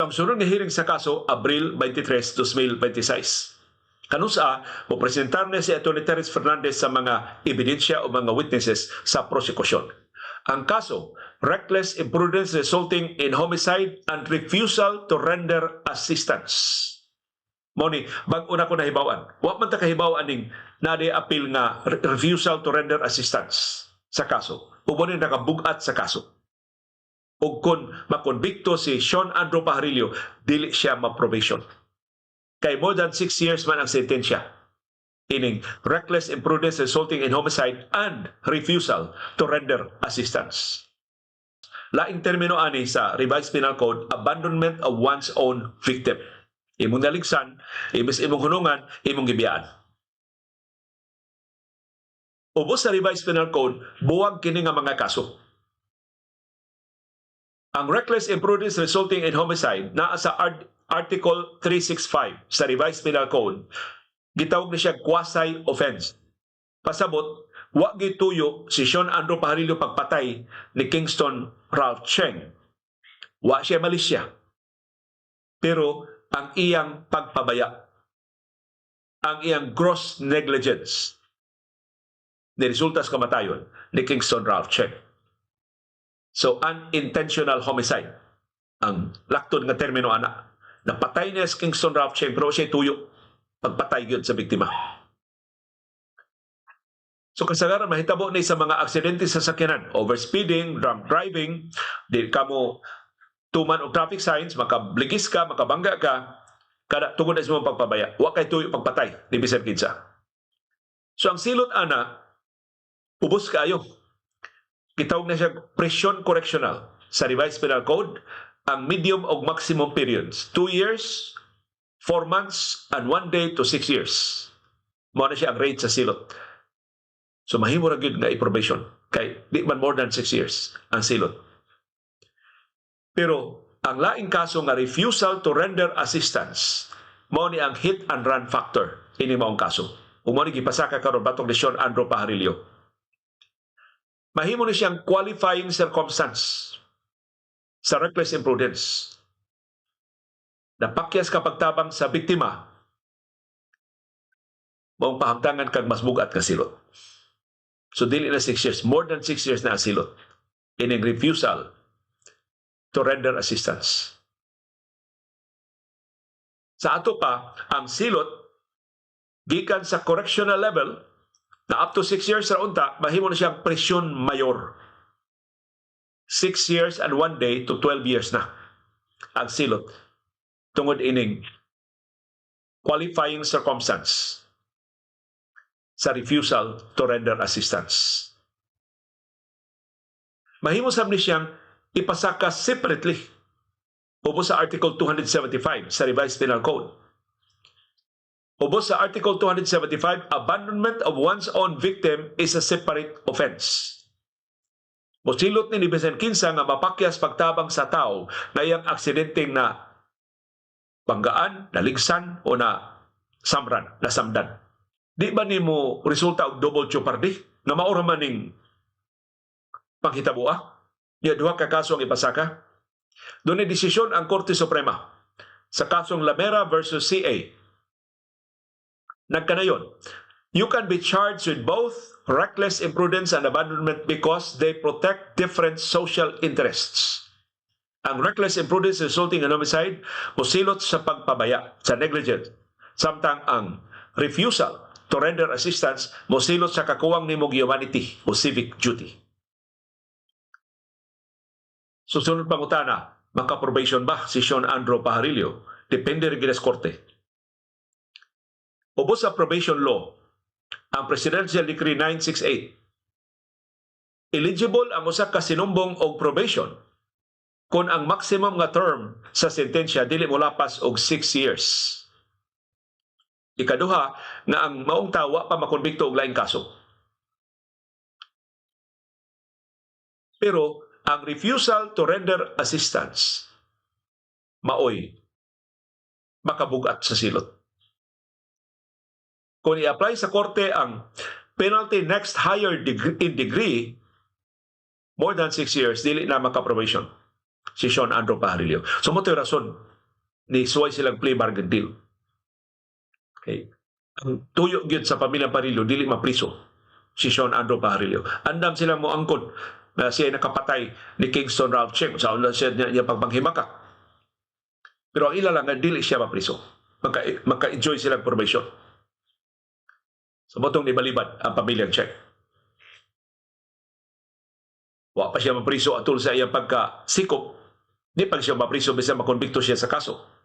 So ang sunod nga hearing sa kaso, Abril 23, 2026. Kanusa, mo presentar niya si Atty. Terence Fernandez sa mga ebidensya o mga witnesses sa prosekusyon. Ang kaso, reckless imprudence resulting in homicide and refusal to render assistance. Mao ni, bag-o na ko nahibawan. Wa man ta kahibaw aning naa diay apil nga refusal to render assistance sa kaso. Ug ni nakabugat sa kaso. Ug kung makonbikto si Sean Andrew Pajarillo, dili siya ma-probation. Kay more than 6 years man ang sentensya ining reckless imprudence resulting in homicide and refusal to render assistance. Laing termino ani sa Revised Penal Code, abandonment of one's own victim. Imong naligsan, imbes imong hunungan, imong gibiyaan. Ubos sa Revised Penal Code, buwag kini nga mga kaso. Ang reckless imprudence resulting in homicide naa sa Article 365 sa Revised Penal Code. Gitawag ni siya quasi offense. Pasabot, wa gituyo si Sean Andrew Pajarillo pagpatay ni Kingston Ralph Cheng. Wa siya malisya. Pero ang iyang pagpabaya, ang iyang gross negligence, ni resulta sa kamatayon ni Kingston Ralph Cheng. So, unintentional homicide ang laktod nga termino ana. Napatay niya si Kingston Ralph Cheng pero siya tuyo pagpatay gyud sa biktima. So kasagaran mahitabo ni sa mga aksidente sa sakyanan, overspeeding, drunk driving, di ka mo tuman og traffic signs, makabligis ka, makabangga ka, kada tungod na sa imong pagpabaya. Wa kay tuyo pagpatay ni bisan kinsa. So ang silot ana, ubos kaayo. Gitawag na siya prision correctional sa Revised Penal Code, ang medium og maximum periods, 2 years, 4 months, and 1 day to 6 years. Mao na siya ang rate sa silot. So mahimo ra gyud nga i-probation kay di man more than 6 years ang silot. Pero ang laing kaso nga refusal to render assistance, mao ni ang hit and run factor ini maong kaso. Ug mao ni gipasaka karon batok ni Sean Andrew Pajarillo. Mahimo ni siyang qualifying circumstance sa reckless imprudence. Napakyas ka pagtabang sa biktima, maong pahamtangan kag mas bugat ka silot. So dili na 6 years, more than 6 years na ang silot ining refusal to render assistance. Sa ato pa, ang silot gikan sa correctional level na up to 6 years ra unta, mahimo na siyang prisyon mayor. 6 years and 1 day to 12 years na ang silot tungod ining qualifying circumstance sa refusal to render assistance. Mahimo sab ni siyang ipasaka separately ubos sa Article 275 sa Revised Penal Code. Ubos sa Article 275, abandonment of one's own victim is a separate offense. Mosilot ni bisan kinsa nga mapakyas pagtabang sa tao na iyang aksidenteng na banggaan, naligsan o na samran, nasamdan. Di ba nimo resulta og double jeopardy nga mao ra man ning panghitaboa? Nya duha ka kaso ang ipasaka. Dunay desisyon ang Korte Suprema sa kasong Lamera versus CA. Nagkanayon, you can be charged with both reckless imprudence and abandonment because they protect different social interests. Ang reckless imprudence resulting in homicide mosilot sa pagpabaya, sa negligence. Samtang ang refusal to render assistance mosilot sa kakuwang nimong humanity o civic duty. Susunod pangutana, maka-probation ba si Sean Andrew Pajarillo? Depende rin sa korte. Ubos sa probation law, ang Presidential Decree 968, eligible ang usa ka sinumbong og probation kung ang maximum nga term sa sentensya dili molapas og 6 years. Ikaduha, nga ang maong tawo wa pa makonbikto og laing kaso. Pero ang refusal to render assistance maoy makabugat sa silot. Kung i-apply sa korte ang penalty next higher degree, in degree, more than 6 years, dili na maka-probation si Sean Andrew Pajarillo. So mao to'y rason. Ni suway silang plea bargain deal. Okay. Ang tuyo gyud sa pamilyang Pajarillo, dili mapriso si Sean Andrew Pajarillo. Andam silang moangkon na siya ay nakapatay ni Kingston Ralph Cheng. Sa una siya niya pagpanghimaka. Pero ang ila lang nga dili siya mapriso. Maka-enjoy silang probation. So mao tong nibalibad ang pamilyang Cheng. Wa pa siya mapriso atol sa iyang pagka-sikop. Di pa siya mapriso bisan makonbikto siya sa kaso.